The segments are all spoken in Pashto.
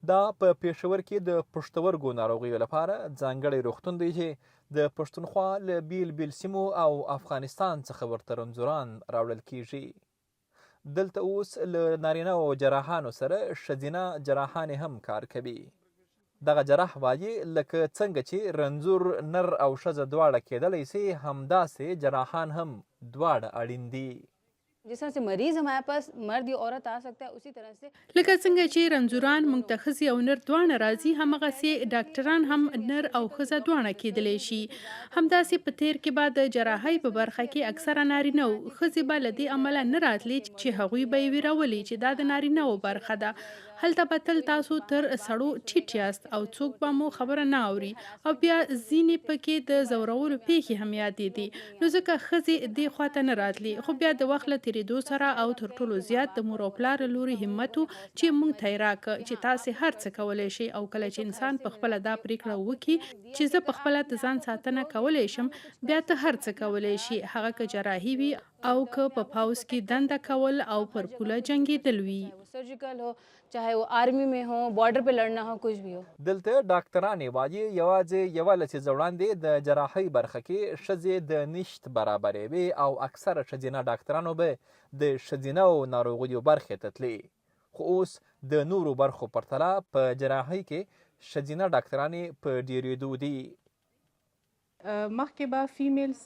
دا په پېښور کې د پښتورګو ناروغیو لپاره ځانګړی روغتون دی چې د پښتونخوا له بیل بیل سیمو او افغانستان څخه ورته رنځوران راوړل کیږي. دلته اوس له نارینه او جراحانو سره ښځینه جراحانې هم کار کوي. دغه جراح وايي، لکه څنګه چې رنځور نر او ښځه دواړه کېدلی شي، همداسې جراحان هم دواړه اړین دي. جس طرح سے مریض ہمارے پاس مرد یا عورت آ سکتا ہے اسی طرح سے لکه څنګه چې رنځوران موږ ته ښځې او نر دواړه راځي، همغسې ډاکټران هم نر او ښځه دواړه کېدلی شي. همداسې په تېر کې به د جراحۍ په برخه کې اکثره نارینه وو، ښځې به له دې امله نه راتلې چې هغوی به یې ویرولې چې دا د نارینه وو برخه ده، هلته به تل تاسو تر سړو ټیټ یاست او څوک به مو خبره نه اوري او بیا ځینې په کې د ځورولو پېښې هم یادېدې نو ځکه ښځې دې خوا ته نه راتلې خو بیا د وخت له تېرېدو سره او تر ټولو زیات د مور او پلار له لوري همت و چې موږ ته یې راکړ چې تاسې هر څه کولی شئ او کله چې انسان په خپله دا پرېکړه وکړي چې زه په خپله د ځان ساتنه کولی شم بیا ته هر څه کولی شې هغه که جراحي وي او که په پوځ کې دنده کول او پر پوله جنګېدل وي. دلته ډاکترانې وايي، یوازې یوه لسیزه وړاندې د جراحۍ برخه کې ښځې د نشت برابرې وې او اکثره ښځینه ډاکترانو به د ښځینه ناروغیو برخې ته تلې، خو اوس د نورو برخو پرتله په جراحۍ کې ښځینه ډاکترانې په ډېرېدو دي. مخکې به فیمیلز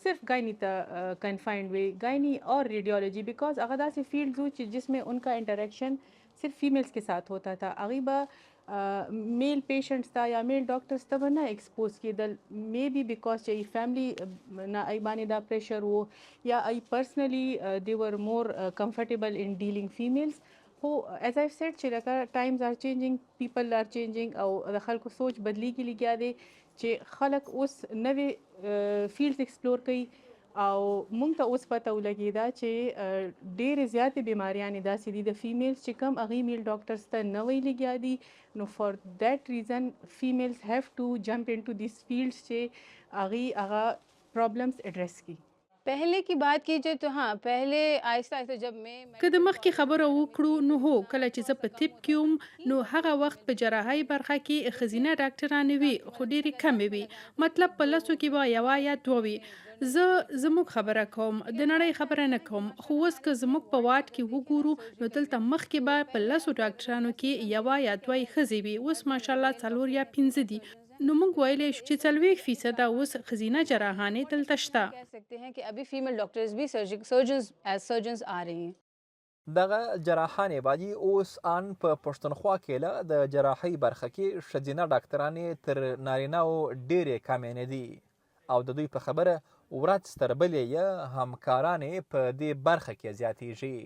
صرف ګاینی ته کنفاینډ وي، ګاینی اور ریډیولوجي، بیکاز هغه داسې فیلډز وو چې جس میں ان کا انټریکشن صرف فیمیلز کې ساتھ ہوتا تھا. هغوی به میل پیشنټس ته یا میل ډاکټرز ته به نه ایکسپوز کېدل، می بي بیکاز چې ای فیملی نه ای باندې دا پریشر وو یا ای پرسنلی دی ور مور کمفرټیبل ان ډیلینګ فیمیلز. خو ایز آی سیډ چې لکه ټایمز آر چینجینګ، پیپل آر چینجینګ، او د خلکو سوچ بدلیږي لګیا دی چې خلک اوس نوې فیلډز ایکسپلور کوي، او مونږ ته اوس پته ولګېده چې ډېرې زیاتې بیماریانې داسې دي د فیمیلز چې کوم هغوی میل ډاکټرز ته نه وایي لګیا دي، نو فار دیټ ریزن فیمیلز هیو ټو جمپ انټو دیس فیلډز چې هغوی هغه پرابلمز اډریس کړي. پهلې کی بات کی جائے تو هاں پهلې آهسته آهسته جب مې که د مخکې خبره وکړو نو هو، کله چې زه په طب کې وم نو هغه وخت په جراحۍ برخه کې ښځینه ډاکټرانې وې خو ډېرې کمې وې، مطلب په لسو کې به یوه یا دوه وې. زه زموږ خبره کوم، د نړۍ خبره نه کوم. خو اوس که زموږ په وارډ کې وګورو نو دلته مخکې به په لسو ډاکټرانو کې یوه یا دوه یې ښځې وې، اوس ماشاءالله څلور یا پنځه دي. نو موږ ویلی شو چې 40 فیصده اوس ښځینه جراحانې دلته شته. دغه جراحانې وايي، اوس ان په پښتونخوا کې له د جراحۍ برخه کې ښځینه ډاکترانې تر نارینهو ډېرې کمې نه دي او د دوی په خبره ورځ تر بلې یې همکارانې په دې برخه کې زیاتېږي.